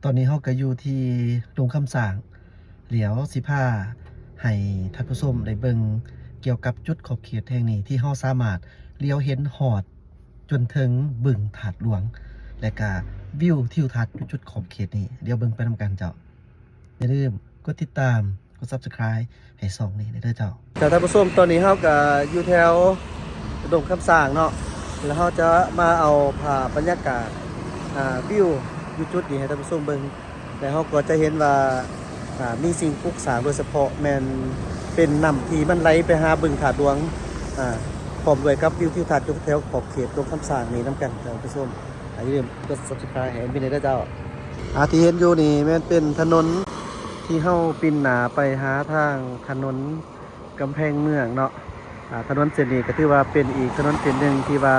ຕອນນີ້ເຮົາກໍຢູ່ທີ່ດົງຄຳສ້າງ ແລ້ວຊິພາໃຫ້ທ່ານຜູ້ຊົມໄດ້ເບິ່ງກ່ຽວກັບຈຸດຂອບເຂດແຫ່ງນີ້ ທີ່ເຮົາສາມາດຫຼຽວເຫັນຮອດຈົນເຖິງບຶງທາດຫຼວງ ແລະກະວິວທິວທັດຢູ່ຈຸດຂອບເຂດນີ້. ດຽວເບິ່ງໄປນຳກັນເຈົ້າ. ຢ່າລືມກົດຕິດຕາມ ກົດ Subscribe ໃຫ້ຊ່ອງນີ້ແດ່ເດີເຈົ້າ. ເຈົ້າ ທ່ານຜູ້ຊົມ ຕອນນີ້ເຮົາກໍຢູ່ແຖວດົງຄຳສ້າງເນາະ ແລ້ວເຮົາຈະມາເອົາພາບບັນຍາກາດ ອ່າ ວິວຢູ່ຈຸດນີ້ໃຫ້ທ່ານຜູ້ຊົມເບິ່ງ ແລ້ວເຮົາກໍຈະເຫັນວ່າ ອ່າ ມີສິ່ງປຸກສ້າງ ໂດຍສະເພາະແມ່ນເປັນນ້ຳທີ່ມັນໄຫຼໄປຫາບຶງທາດຫຼວງ ອ່າ ພ້ອມດ້ວຍກັບວິວທິວທັດຢູ່ແຖວຂອບເຂດດົງຄຳສ້າງນີ້ນຳກັນ ທ່ານຜູ້ຊົມ. ຢ່າລືມກົດ Subscribe ໃຫ້ແອດມິນແດ່ເດີເຈົ້າ. ອ່າ ທີ່ເຫັນຢູ່ນີ້ແມ່ນເປັນຖະໜົນທີ່ເຮົາປິ່ນໜ້າໄປຫາທາງຖະໜົນກຳແພງເມືອງເນາະ. ອ່າ ຖະໜົນເສັ້ນນີ້ກໍຖືວ່າເປັນອີກຖະໜົນເສັ້ນໜຶ່ງທີ່ວ່າ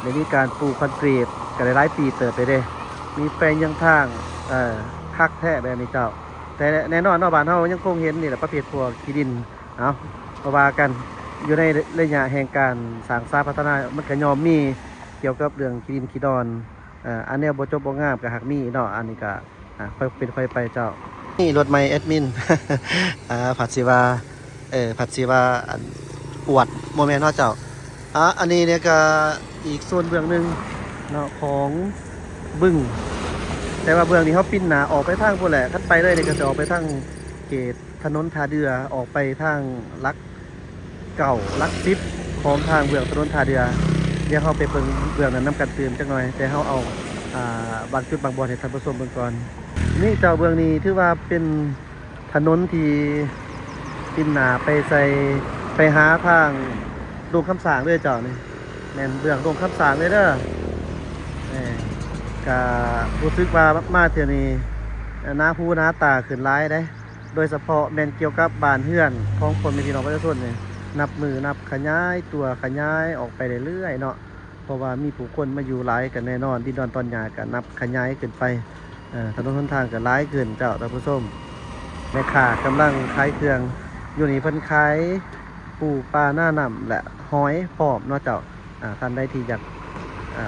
ໄດ້ມີການປູຄອນກຣີດກໍໄດ້ຫຼາຍປີເຕີບແລ້ວເດ້. ມີແປງຍາງທາງ ເອີ ຄັກແທ້ແບບນີ້ເຈົ້າ. ແຕ່ແນ່ນອນເນາະ ບ້ານເຮົາຍັງຄົງເຫັນນີ້ແຫຼະ ປະເພດພວກຂີ້ດິນ ເອົາ ບໍ່ວ່າກັນ ຢູ່ໃນໄລຍະແຫ່ງການສ້າງສາພັດທະນາ ມັນກະຍ່ອມມີກ່ຽວກັບເລື່ອງຂີ້ດິນຂີ້ດອນ ເອີ ອັນແນວບໍ່ຈົບບໍ່ງາມກະຫາກມີເນາະ. ອັນນີ້ກະ ອ່າ ຄ່ອຍເປັນຄ່ອຍໄປເຈົ້າ. ນີ້ລົດໃໝ່ແອດມິນ ອ່າ ຜັດຊິວ່າ ເອີ ຜັດຊິວ່າ ອັນ ອວດ ບໍ່ແມ່ນເນາະເຈົ້າ. ອ່າ ອັນນີ້ນີ້ກະອີກສ່ວນເບື້ອງໜຶ່ງເນາະ ຂອງບຶງ ແຕ່ວ່າເບື້ອງນີ້ເຮົາປິ່ນໜ້າອອກໄປທາງພຸ້ນແຫຼະ. ຄັນໄປເລີຍນີ້ກະຈະອອກໄປທາງເຂດ ຖະໜົນທ່າເດື່ອ ອອກໄປທາງຫຼັກເກົ້າ ຫຼັກສິບ ຂອງທາງເບື້ອງຖະໜົນທ່າເດື່ອ. ດຽວເຮົາໄປເບິ່ງເບື້ອງນັ້ນນຳກັນຕື່ມຈັກໜ່ອຍ ແຕ່ເຮົາເອົາ ອ່າ ບາງຈຸດບາງບ່ອນໃຫ້ທ່ານຜູ້ຊົມເບິ່ງກ່ອນ. ນີ້ເຈົ້າ ເບື້ອງນີ້ຖືວ່າເປັນຖະໜົນທີ່ປິ່ນໜ້າໄປໃສ່ ໄປຫາທາງດົງຄຳສ້າງເດີເຈົ້າ. ນີ້ແມ່ນເບື້ອງດົງຄຳສ້າງເລີຍເດີ. ແມ່ນ ກະຮູ້ສຶກວ່າມາເທື່ອນີ້ໜ້າຫູໜ້າຕາຂຶ້ນຫຼາຍເດ້. ໂດຍສະເພາະແມ່ນກ່ຽວກັບບ້ານເຮືອນຂອງພໍ່ແມ່ພີ່ນ້ອງປະຊາຊົນນີ້ ນັບມື້ນັບຂະຫຍາຍຕົວ ຂະຫຍາຍອອກໄປເລື້ອຍໆເນາະ. ເພາະວ່າມີຜູ້ຄົນມາຢູ່ຫຼາຍ ກໍແນ່ນອນ ດິນດອນຕອນຫຍ້າກໍນັບຂະຫຍາຍຂຶ້ນໄປ. ເອີ ຖະໜົນຫົນທາງກໍຫຼາຍຂຶ້ນເຈົ້າ ທ່ານຜູ້ຊົມ. ແມ່ຄ້າກຳລັງຂາຍເຄື່ອງ ຢູ່ນີ້ເພິ່ນຂາຍປູປາໜານ້ຳ ແລະ ຫອຍພ້ອມເນາະເຈົ້າ. ອ່າ ທ່ານໃດທີ່ຢາກ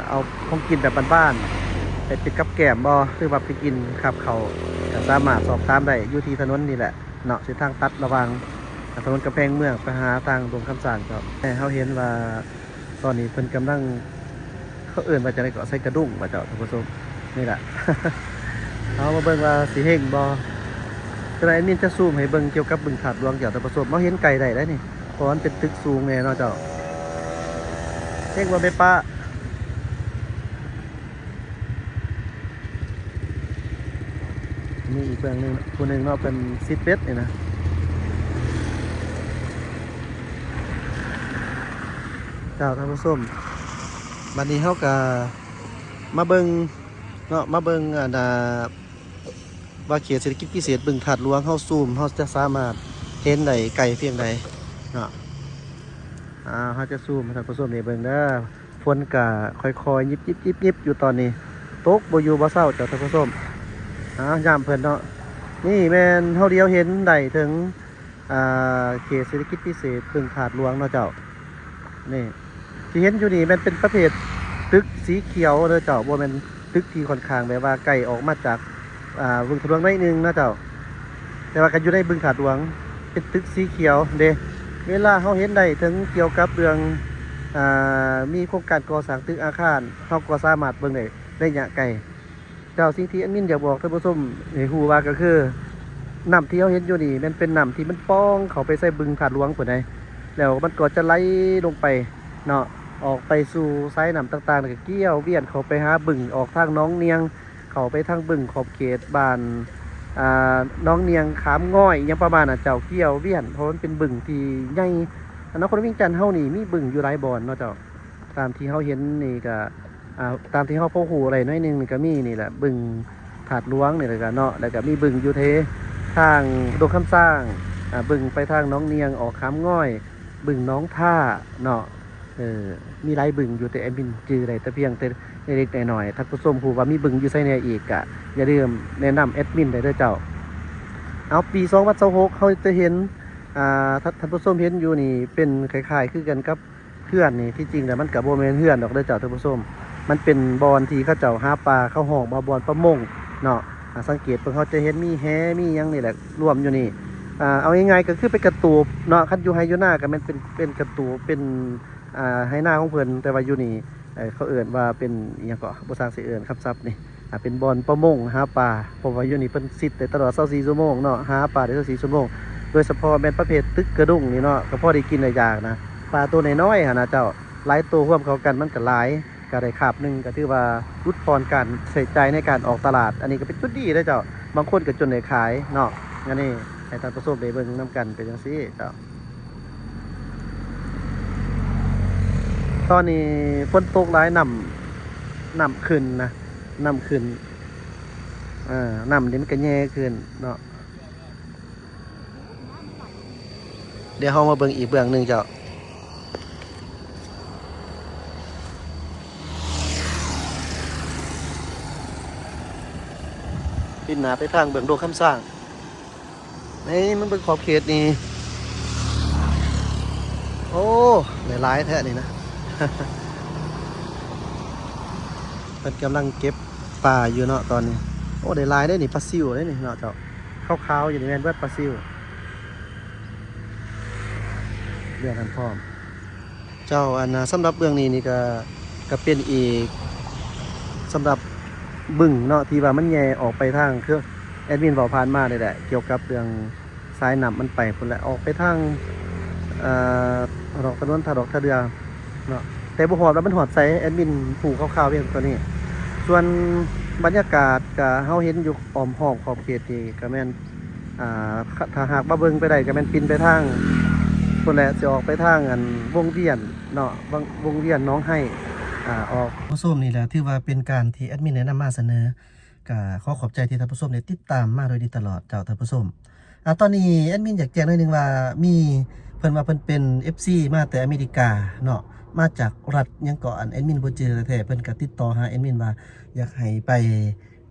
ເອົາຂອງກິນແບບບ້ານໆ ເຮັດເປັນກັບແກ້ມບໍ່ ຫຼືວ່າໄປກິນຄາບເຂົ້າ ກໍສາມາດສອບຖາມໄດ້ຢູ່ທີ່ຖະໜົນນີ້ແຫຼະເນາະ ເສັ້ນທາງຕັດລະຫວ່າງຖະໜົນກຳແພງເມືອງໄປຫາທາງດົງຄຳສ້າງເຈົ້າ. ແຕ່ເຮົາເຫັນວ່າຕອນນີ້ເພິ່ນກຳລັງ ເຂົາເອີ້ນວ່າຈັ່ງໃດເກາະ ໃສ່ກະດຸ້ງວ່າເຈົ້າ ທ່ານຜູ້ຊົມ. ນີ້ແຫຼະ ເຮົາມາເບິ່ງວ່າຊິເຮັງບໍ່. ຈະໄດ້ແອດມິນຈະຊູມໃຫ້ເບິ່ງກ່ຽວກັບບຶງທາດຫຼວງເຈົ້າ ທ່ານຜູ້ຊົມ. ເຮົາເຫັນໄກໄດ້ເດ້ນີ້ ເພາະວ່າມັນເປັນຕຶກສູງແດ່ເນາະເຈົ້າ. ເຮັງບໍ່ແມ່ປ້າ? ມີອີກເບື້ອງໜຶ່ງ ຜູ້ໜຶ່ງເນາະ ເພິ່ນຊິດເບັດນີ້ນະ ເຈົ້າ ທ່ານຜູ້ຊົມ. ບັດນີ້ເຮົາກະມາເບິ່ງເນາະ ມາເບິ່ງ ອັນ ອ່າ ວ່າເຂດເສດຖະກິດພິເສດບຶງທາດຫຼວງ ເຮົາຊູມ ເຮົາຈະສາມາດເຫັນໄດ້ໄກພຽງໃດເນາະ. ອ່າ ເຮົາຈະຊູມໃຫ້ທ່ານຜູ້ຊົມໄດ້ເບິ່ງເດີ. ຝົນກະຄ່ອຍໆ ຍິບໆໆໆ ຢູ່ຕອນນີ້ ຕົກບໍ່ຢູ່ບໍ່ເຊົາເຈົ້າ ທ່ານຜູ້ຊົມ. ອ່າ ຍາມເພິ່ນເນາະ ນີ້ແມ່ນເຮົາຫຼຽວເຫັນໄດ້ເຖິງ ອ່າ ເຂດເສດຖະກິດພິເສດບຶງທາດຫຼວງເນາະເຈົ້າ. ນີ້ທີ່ເຫັນຢູ່ນີ້ແມ່ນເປັນປະເພດຕຶກສີຂຽວເດີເຈົ້າ ບໍ່ແມ່ນຕຶກທີ່ຂ້ອນຂ້າງແບບວ່າໄກອອກມາຈາກ ອ່າ ບຶງທາດຫຼວງໜ້ອຍໜຶ່ງເນາະເຈົ້າ. ແຕ່ວ່າກໍຢູ່ໃນບຶງທາດຫຼວງ ເປັນຕຶກສີຂຽວເດ້. ເວລາເຮົາເຫັນໄດ້ເຖິງກ່ຽວກັບເລື່ອງ ອ່າ ມີໂຄງການກໍ່ສ້າງຕຶກອາຄານ ເຮົາກໍສາມາດເບິ່ງໄດ້ໄລຍະໄກ. ເຈົ້າ ສິ່ງທີ່ແອດມິນຢາກບອກທ່ານຜູ້ຊົມໃຫ້ຮູ້ວ່າ ກໍຄືນ້ຳທີ່ເຮົາເຫັນຢູ່ນີ້ ແມ່ນເປັນນ້ຳທີ່ມັນປ່ອງເຂົ້າໄປໃສ່ບຶງທາດຫຼວງພຸ້ນໃດ ແລ້ວມັນກໍຈະໄຫຼລົງໄປເນາະ ອອກໄປສູ່ສາຍນ້ຳຕ່າງໆ ແລ້ວກໍກ່ຽວວຽນເຂົ້າໄປຫາບຶງ ອອກທາງໜອງນຽງ ເຂົ້າໄປທາງບຶງຂອບເຂດບ້ານ ອ່າ ໜອງນຽງ ຂາມງອຍ ອີ່ຫຍັງປະມານນັ້ນເຈົ້າ ກ່ຽວວຽນ ເພາະມັນເປັນບຶງທີ່ໃຫຍ່. ນະຄອນຫຼວງວຽງຈັນເຮົານີ້ມີບຶງຢູ່ຫຼາຍບ່ອນເນາະເຈົ້າ. ຕາມທີ່ເຮົາເຫັນນີ້ກະ ອ່າ ຕາມທີ່ເຮົາພໍຮູ້ໄດ້ໜ້ອຍໜຶ່ງນີ້ກະມີນີ້ແຫຼະ ບຶງທາດຫຼວງນີ້ແຫຼະກະເນາະ ແລ້ວກະມີບຶງຢູ່ເທ ທາງດົງຄຳຊ້າງ ອ່າ ບຶງໄປທາງໜອງນຽງ ອອກຂາມງອຍ ບຶງໜອງທາເນາະ. ເອີ ມີຫຼາຍບຶງຢູ່ ແຕ່ແອດມິນຈື່ໄດ້ແຕ່ພຽງແຕ່ເລັກໆນ້ອຍໆ. ທ່ານຜູ້ຊົມຮູ້ວ່າມີບຶງຢູ່ໃສແດ່ອີກ ກະຢ່າລືມແນະນຳແອດມິນໄດ້ເດີເຈົ້າ. ເອົາ ປີສອງພັນຊາວຫົກ ເຮົາຈະເຫັນ ອ່າ ທ່ານ ທ່ານຜູ້ຊົມເຫັນຢູ່ນີ້ ເປັນຄ້າຍໆຄືກັນກັບ ເຮືອນນີ້ ທີ່ຈິງແລ້ວມັນກະບໍ່ແມ່ນເຮືອນດອກເດີເຈົ້າທ່ານຜູ້ຊົມ, ມັນເປັນບ່ອນທີ່ເຂົາເຈົ້າຫາປາ ເຂົາຮ້ອງວ່າບ່ອນປະມົງເນາະ. ຖ້າສັງເກດເບິ່ງ ເຮົາຈະເຫັນມີແຫມີຫຍັງນີ້ແຫຼະລວມຢູ່ນີ້. ອ່າ ເອົາງ່າຍໆກໍຄືເປັນກະຕູບເນາະ, ຄັນຢູ່ໄຮ່ຢູ່ນາກໍແມ່ນເປັນ ເປັນກະຕູບ ເປັນ ອ່າ ໄຮ່ນາຂອງເພິ່ນ, ແຕ່ວ່າຢູ່ນີ້ ເອີ ເຂົາເອີ້ນວ່າເປັນອີ່ຫຍັງເກາະ ບໍ່ຊ່າງຊິເອີ້ນຄຳສັບນີ້ ອ່າ ເປັນບ່ອນປະມົງຫາປາ, ເພາະວ່າຢູ່ນີ້ເພິ່ນຊິດໄດ້ຕະຫຼອດຊາວສີ່ຊົ່ວໂມງເນາະ, ຫາປາໄດ້ຊາວສີ່ຊົ່ວໂມງ, ໂດຍສະເພາະແມ່ນປະເພດຕຶກກະດຸງນີ້ເນາະ, ກໍພໍໄດ້ກິນໄດ້ຢາກນະ, ປາໂຕນ້ອຍໆຫັ້ນນະເຈົ້າ, ຫຼາຍໂຕຮວມເຂົ້າກັນມັນກໍຫຼາຍ. ກໍໄດ້ຄາບໜຶ່ງ ກໍຖືວ່າຫຼຸດຜ່ອນການໃຊ້ຈ່າຍໃນການອອກຕະຫຼາດ, ອັນນີ້ກໍເປັນຈຸດດີເດ້ເຈົ້າ, ບາງຄົນກໍຈົນໄດ້ຂາຍເນາະ. ອັນນີ້ໃຫ້ທ່ານຜູ້ຊົມໄດ້ເບິ່ງນຳກັນເປັນຈັ່ງຊີ້ເຈົ້າ. ຕອນນີ້ຝົນຕົກຫຼາຍ ນ້ຳ ນ້ຳຂຶ້ນນະ, ນ້ຳຂຶ້ນ, ເອີ ນ້ຳນີ້ມັນກໍແຍ່ຂຶ້ນເນາະ. ດຽວເຮົາມາເບິ່ງອີກເບື້ອງໜຶ່ງເຈົ້າ. ປິ່ນໜ້າໄປທາງເບື້ອງດົງຄຳຊ້າງ. ນີ້ມາເບິ່ງຂອບເຂດນີ້. ໂອ້ ໄດ້ຫຼາຍແທ້ນີ້ນະ. ເພິ່ນກຳລັງເກັບປາຢູ່ເນາະຕອນນີ້. ໂອ້ ໄດ້ຫຼາຍເດ້ນີ້, ປາຊິວເດ້ນີ້ເນາະເຈົ້າ. ຂາວໆຢູ່ນີ້ແມ່ນເບິດປາຊິວ. ເລື່ອງນັ້ນພ້ອມເຈົ້າ. ອັນ ສຳລັບເບື້ອງນີ້ນີ້ກະ ກະເປັນອີກ ສຳລັບບຶງເນາະ ທີ່ວ່າມັນແຍ່ອອກໄປທາງ ຄືແອດມິນເວົ້າຜ່ານມານີ້ແຫຼະ ກ່ຽວກັບເລື່ອງສາຍນ້ຳມັນໄປພຸ້ນແຫຼະ ອອກໄປທາງ ເອີ ດອກຕະນວນ ທ່າດອກທ່າເດື່ອເນາະ, ແຕ່ບໍ່ຮອດວ່າມັນຮອດໃສ ແອດມິນຮູ້ຄ່າວໆພຽງເທົ່ານີ້. ສ່ວນບັນຍາກາດກະເຮົາເຫັນຢູ່ອ້ອມຮອບຂອບເຂດນີ້ກະແມ່ນ ອ່າ ຖ້າຫາກວ່າເບິ່ງໄປໄດ້ກໍແມ່ນປິ່ນໄປທາງພຸ້ນແຫຼະ, ຊິອອກໄປທາງ ອັນ ວົງວຽນເນາະ, ວົງ ວົງວຽນໜອງໄຮ ອ່າ ອອກ. ຜູ້ຊົມ ນີ້ແຫຼະ ຖືວ່າເປັນການທີ່ແອດມິນໄດ້ນຳມາສະເໜີ, ກໍຂໍຂອບໃຈທີ່ທ່ານຜູ້ຊົມໄດ້ຕິດຕາມມາໂດຍດີຕະຫຼອດເຈົ້າທ່ານຜູ້ຊົມ. ອ່າ ຕອນນີ້ແອດມິນຢາກແຈ້ງໜ້ອຍໜຶ່ງວ່າ ມີ ເພິ່ນວ່າເພິ່ນເປັນເອັຟຊີມາແຕ່ອາເມລິກາເນາະ, ມາຈາກລັດຫຍັງເກາະ ອັນ ແອດມິນບໍ່ຈື່ແທ້ໆ, ເພິ່ນກໍຕິດຕໍ່ຫາແອດມິນວ່າຢາກໃຫ້ໄປ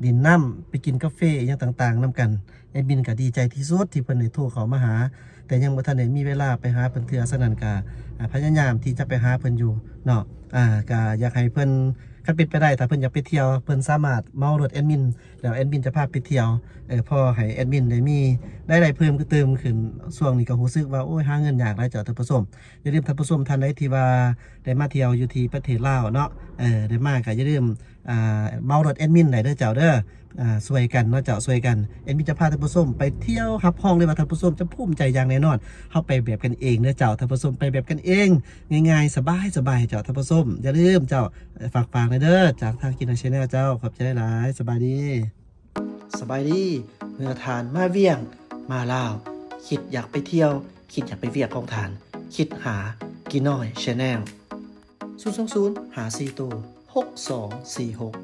ຫຼິ້ນນ້ຳ ໄປກິນກາເຟ ອີ່ຫຍັງຕ່າງໆນຳກັນ. ແອດມິນກໍດີໃຈທີ່ສຸດທີ່ເພິ່ນໄດ້ໂທເຂົ້າມາຫາ, ແຕ່ຍັງບໍ່ທັນໄດ້ມີເວລາໄປຫາເພິ່ນເທື່ອ, ສະນັ້ນກໍ ອ່າ ພະຍາຍາມທີ່ຈະໄປຫາເພິ່ນຢູ່ເນາະ. ອ່າ ກໍຢາກໃຫ້ເພິ່ນ ຄັນເປັນໄປໄດ້ ຖ້າເພິ່ນຢາກໄປທ່ຽວ ເພິ່ນສາມາດເໝົາລົດແອດມິນ ແລ້ວແອດມິນຈະພາໄປທ່ຽວ ເອີ ພໍໃຫ້ແອດມິນໄດ້ມີລາຍໄດ້ເພີ່ມເຕີມຂຶ້ນ. ຊ່ວງນີ້ກໍຮູ້ສຶກວ່າ ໂອ້ຍ ຫາເງິນຍາກຫຼາຍເຈົ້າທ່ານຜູ້ຊົມ. ຢ່າລືມທ່ານຜູ້ຊົມທ່ານໃດທີ່ວ່າໄດ້ມາທ່ຽວຢູ່ທີ່ປະເທດລາວເນາະ, ເອີ ໄດ້ມາກໍຢ່າລືມ ອ່າ ເໝົາລົດແອດມິນໄດ້ເດີເຈົ້າເດີ. ອ່າ ຊ່ວຍກັນເນາະເຈົ້າ, ຊ່ວຍກັນ. ແອດມິນຈະພາທ່ານຜູ້ຊົມໄປທ່ຽວ, ຮັບຮອງເລີຍວ່າທ່ານຜູ້ຊົມຈະພູມໃຈຢ່າງແນ່ນອນ. ເຮົາໄປແບບກັນເອງເດີເຈົ້າທ່ານຜູ້ຊົມ, ໄປແບບກັນເອງ ງ່າຍໆ ສະບາຍໆ ເຈົ້າທ່ານຜູ້ຊົມ. ຢ່າລືມເຈົ້າ, ຝາກໆແດ່ເດີ ຈາກທາງກິນນາແຊນແນວເຈົ້າ. ຂອບໃຈຫຼາຍໆ, ສະບາຍດີ. ສະບາຍດີ. ເມື່ອທ່ານມາວຽງ ມາລາວ, ຄິດຢາກໄປທ່ຽວ, ຄິດຢາກໄປວຽກຂອງທ່ານ, ຄິດຫາກິນນາແຊນແນວ. ສູນສອງສູນ ຫ້າສີ່ໂຕ ຫົກສອງສີ່ຫົກ.